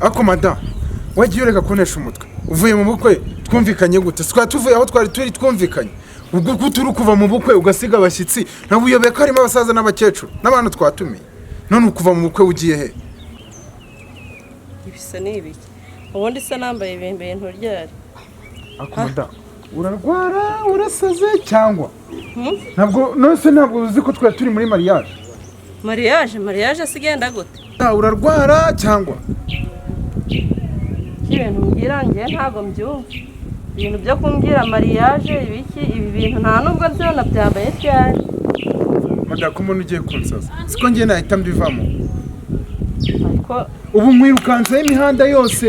Ariko madamu, wagiye ureka kuntesha umutwe. Uvuye mu bukwe twumvikanye gute? Twari tuvuye aho twari turi twumvikanye. Ubwo ko turi kuva mu bukwe ugasiga abashyitsi, ntabwo uyobeye ko harimo abasaza n'abakecuru n'abantu twatumiye? None ukuva mu bukwe ugiye he? Ibisa ni ibiki? Ubundi se nambaye ibintu ryari? Ariko madamu, urarwara, urasaze cyangwa ntabwo? None ntabwo uzi ko twari turi muri mariage? Mariage? Mariage se igenda gute? Ah, urarwara cyangwa? Ibintu mbwira njye ntabwo mbyumva. Ibintu byo kumbwira mariage ibiki, ibi bintu nta nubwo nzi nabyambaye ryari. Madamu, ko mbona ugiye kunsaza, siko njye nahita mbivamo. Ariko Ubu nkwirukanseho imihanda yose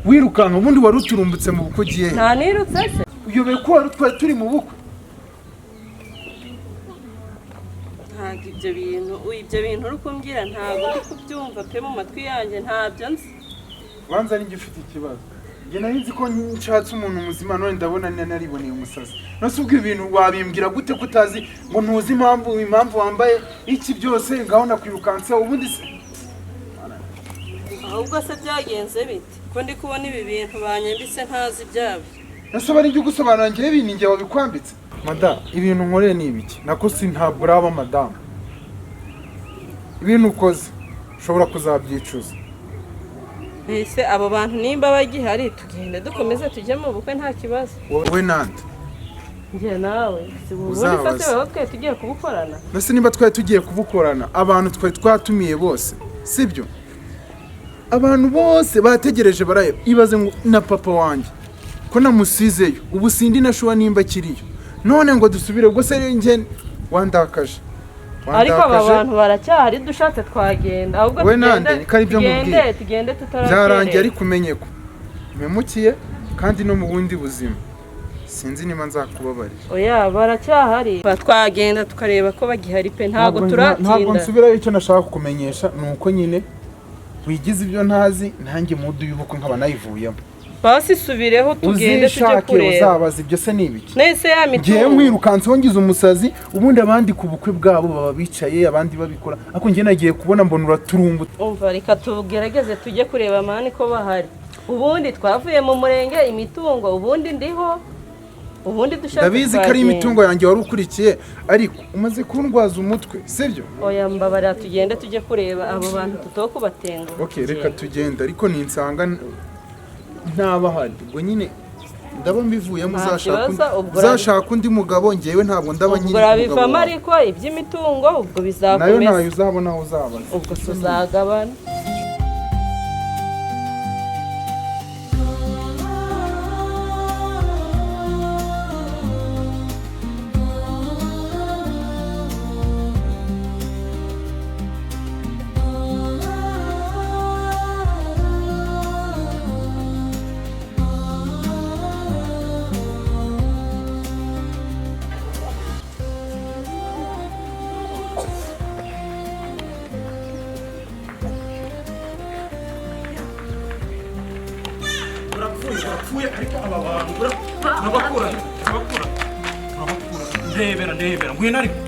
wirukanka, ubundi wari uturumbutse mu bukwe, ugiye he? Nta nirutse se. Uyobeye ko wari twari turi mu bukwe? Ntabwo ibyo bintu uri kumbwira ntabwo ndi kubyumva pe, mu matwi yanjye ntabyo nzi. Banza ninjye ufite ikibazo. Njye nari nzi ko nshatse umuntu muzima, none ndabona nariboneye umusazi. None ubwo ibintu wabimbwira gute ko utazi ngo ntuzi impamvu wambaye iki byose? Ngaho nakwirukanseho ubundi se. Ahubwo se byagenze bite ko ndi kubona ibi bintu banyambitse ntazi ibyabyo? Nase bari njye ugusobanura? Njyewe ibintu njye wabikwambitse? Madamu, ibintu nkoreye ni ibiki? Nako si ntabwo uraba madamu. Ibintu ukoze ushobora kuzabyicuza. Mbese abo bantu nimba bagihari, tugende dukomeze tujye mu bukwe, nta kibazo. Wowe nande? Njye nawe si ubundi. Uzabaze. Se wowe twe tugiye kubukorana? Nase niba twari tugiye kubukorana, abantu twari twatumiye bose, sibyo? Abantu bose bategereje baraheba. Ibaze ngo na papa wanjye ko namusizeyo, ubu sindi na sure nimba akiriyo, none ngo dusubire. Ubwo se njye wandakaje. Ariko aba Wandakaje. bantu baracyahari, dushatse twagenda ahubwo. Wowe nande? Tugende. Ko ari byo Tugende. nkubwiye. Tugende Byarangiye. tutarakererwa. Ariko umenye ko mpemukiye, kandi no mu bundi buzima sinzi niba nzakubabarira. Oya, baracyahari. Twagenda tukareba ko bagihari pe, ntabwo Ntabwo turatinda. nsubirayo. Icyo nashaka kukumenyesha ni uko nyine wigize ibyo ntazi, nanjye mudu y'ubukwe nkaba nayivuyemo. Basi subireho tugende tujye Uzishake. kureba. Uzabaza, ibyo se ni ibiki? Nese ya Ngewe mitungo? nkwirukanseho ngize umusazi. Ubundi abandi ku bukwe bwabo baba bicaye, abandi babikora, ariko njye nagiye kubona mbona uraturumbutse. Umva, reka tugerageze tujye kureba man ko bahari. Ubundi twavuye mu murenge, imitungo ubundi ndiho, ubundi dushaka Ndabizi ko ari twagenda. imitungo yanjye wari ukurikiye, ariko umaze kundwaza umutwe, sibyo? Oya, mbabarira tugende tujye kureba abo bantu tuto kubatenguha. Ok, reka tugende, ariko ninsanga ntabahari, ubwo nyine ndaba mbivuyemo. Nta Uzashaka kibazo, ubwo uzashaka undi mugabo, ngewe ntabwo ndaba Ubwo nyiri urabivamo. umugabo wawe. Ariko iby'imitungo ubwo Nayo bizakomeza. ntayo uzabona aho uzabaza. Ubwo tuzagabana. Urapfuye, urapfuye. Ariko aba bantu turabakura, turabakura, turabakura. Ndebera, ndebera, ngwino ariko.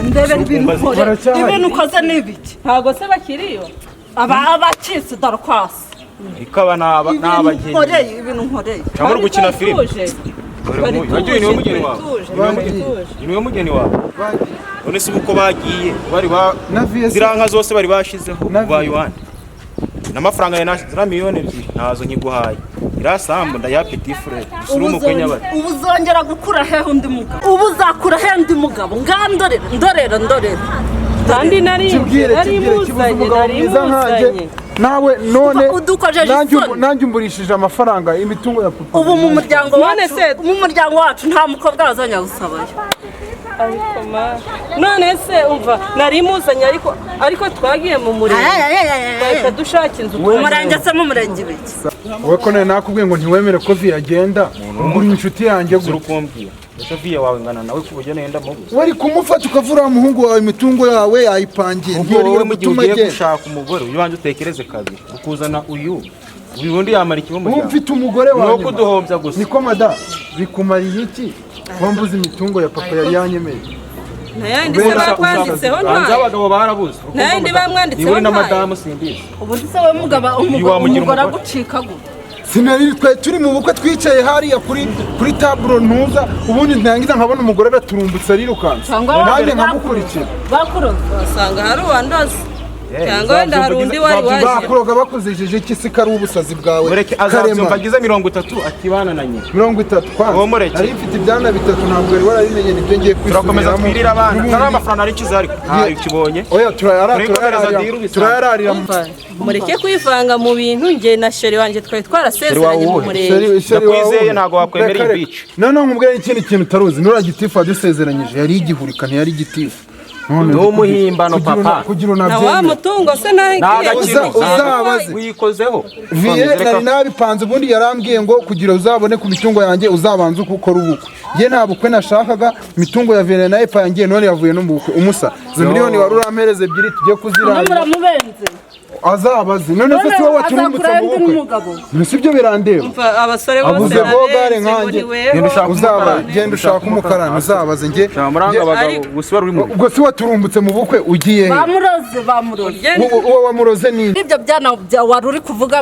Ndebera ibintu ukora. Baracyahari. Ibintu ukoze ni ibiki? Ntabwo se bakiriyo? Aba abacitse, dore kwasi. Ariko aba ni Ibintu abageni. nkoreye, ibintu nkoreye. Cyangwa uri gukina filime? Tuje. Dore nk'uyu wagiye, niwe mugeni wawe? Tuje. Bagiye. Tuje. Niwe mugeni wawe? Bagiye. None se ubu ko bagiye, bari ba Na VS. ziriya nka zose bari bashizeho Na ubaye uwande n'amafaranga yawe, ziriya miliyoni 2 ntazo nkiguhaye, iriya sambu ndayiha petit frère gusa uri umukwe nyabari. Ubu uzongera gukura hehe undi mugabo? Ubu uzakura hehe undi mugabo? Ngaha ndorera, ndorera, ndorera. Kandi nari Kibwire. nari Kibwire kibuze muzanye umugabo nari mwiza nkanjye muzanye. Nawe none Udukojeje isoni. Nanjye umburishije amafaranga, imitungo ya papa. Ubu mu muryango None wacu, se- mu muryango wacu nta mukobwa wazongera gusabayo. Ariko ma, none se umva, nari muzanye, ariko twagiye mu murenge twahita dushaka inzu. Umurenge se? Mu murenge ibiki? Wowe ko nawe nakubwiye ngo ntiwemere ko vi agenda, ngo uri inshuti yanjye Uri gute? kumbwira. Ese viye wawe ngana nawe ku buryo nenda mubuze? Wari kumufata ukavura umuhungu wawe, imitungo yawe yayipangiye. Ubwo wowe mu gihe ugiye gushaka umugore, uyu banza utekereze kabiri ukuzana uyu ubundi yamara iki mu Ubu muryango? mfite umugore Ni wa uwo nyuma. kuduhombya gusa. Niko mada, bikumariye iki wambuze imitungo ya papa yari yanyemeye? Ntayandi se Ubera bakwanditseho? Hanze Ntayo abagabo barabuze. Ntayandi bamwanditseho, Niwe na ntayo. madamu simbizi. Ubundi se we mugabo, wamugira umugore umugore. agucika gute? Sinari twari turi mu bukwe, twicaye hariya kuri taburo ntuza, ubundi ntangiza nkabona umugore araturumbutse, arirukanse, Cyangwa nanjye nkamukurikira. Bakuroze. Wasanga hari uwandoze, cyangwa wenda hari undi wari waje. Bakuroga bakuzijije iki se, ko ari ubusazi bwawe? Mureke, azabyumva Karema. agize 30 atibana na nyina. 30 kwanza. Uwo mureke. Nari mfite ibyana bitatu, ntabwo wari warabimenye, nibyo ngiye Turakomeza kwisubiramo. twirire abana. N'ubundi- Ntari amafaranga ari ikiza, ariko ntayo ukibonye. Oya, turayara Turayikomereza turayararira deal bisanzwe. turayararira. Umva, mureke kwivanga mu bintu. Njye na chéri wanjye twari twarasezeranye mu Chéri wawe? murenge. Chéri wawe. Ndakwizeye, ntabwo wakwemera Reka, iyi reka. bitch. Noneho nkubwire ikindi kintu utaruzi: nuriya gitifu wadusezeranyije yari igihurika, ntiyari gitifu. None Ni umuhimbano, kugira papa. kugira Na wa unabyemere. mutungo se nawe? Nta gaciro. Uzabaze. Wikozeho. Viye nari nabipanze. Ubundi yarambwiye ngo kugira uzabone ku mitungo yanjye uzabanza uko ukora ubukwe. Njye nta bukwe nashakaga, imitungo ya Viye nayipangiye, none yavuye no mu bukwe. Umusa, izo miliyoni wari urampereza ebyiri tugiye None kuzirangira. muramubenze. Azabaze. None se si wowe waturumbutse Azakura mu undi bukwe? mugabo. None si ibyo birandeba? Umva, abasore bose Abuze bogare bararenze ngo nkanjye. ni weho. Genda ushaka Uzaba umukarani. genda ushaka umukarani, uzabaze njye. Muranga abagabo Ariko- gusa wari uri mu Ubwo si waturumbutse mu bukwe, ugiye he? Bamuroze, bamuroze. Ugende. Uwo wamuroze ni Ibyo byana wari uri kuvuga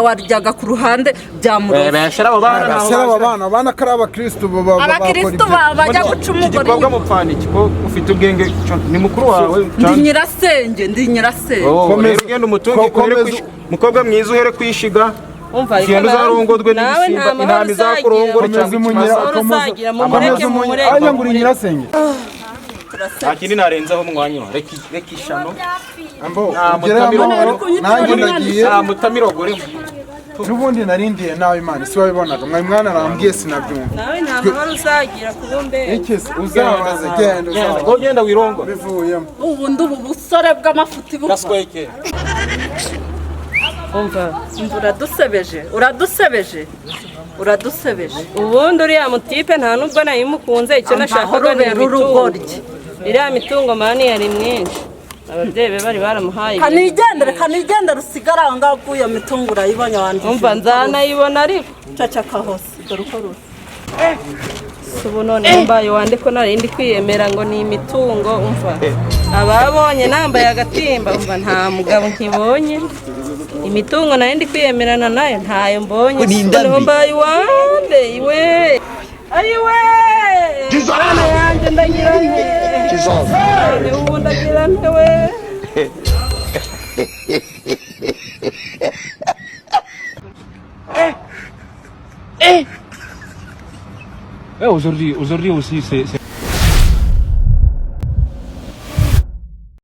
waryaga ku ruhande byamuroze. Beshera abo bana ntaho Bashyira aba bazira. bana, abana ko ari abakirisitu Abakirisitu bajya guca Iki umugore gikobwa inyuma. mupfana iki ko ufite ubwenge? Ni mukuru wawe? Ndi nyirasenge, ndi nyirasenge. Oh, Komeza- rero ugenda umutunge uhere komeza- mukobwa mwiza, uhere kwishiga. Umva, ariko Ugenda uzarongorwe nawe n'ibisimba, nta mahoro intama izakurongora uzagira. cyangwa Komeza umunyira ikimasa. Amahoro uzagira, mumureke, komeza umunyira mumureke, aya ngo uri mumureke. nyirasenge. Nta kindi narenzaho umwanya, reka reka ishano. Ambo Nta ugere mutamiro. amahoro, nanjye ndagiye. Nta mutamirogore. N'ubundi narindiye nawe, Imana si wabibonaga, mwari mwana arambwiye sinabyumva. Nawe nta mahoro uzagira kuba umbenze. Iki se uzabaze, genda uzabaze. Ngo genda wirongore. Bivuyemo. Ubundi ubu busore bw'amafuti buva. Gasweke. Umva. Umva, uradusebeje, uradusebeje, uradusebeje. Ubundi uriya mutipe nta nubwo nayimukunze, icyo nashakaga ni Rubera imitungo. urugoryi. Iriya mitungo man yari myinshi, ababyeyi be bari baramuhaye ibintu. Kanigendere, kanigendere, usigare aho ngaho. Bw'iyo mitungo urayibonye wanditse. Umva, nzanayibona ariko. Cacaka hose, dore uko rusa. Si ubu none mbaye wande ko nari ndi kwiyemera ngo ni imitungo? Umva, ababonye nambaye agatimba. Umva, nta mugabo nkibonye, imitungo nari ndi kwiyemerana nayo ntayo mbonye. Ni indambi. Noneho mbaye wande iwe, ayiwe, Mana yanjye, ndagira nte? None ubu ndagira nte we? Eh, aujourd'hui, aujourd'hui aussi, c'est.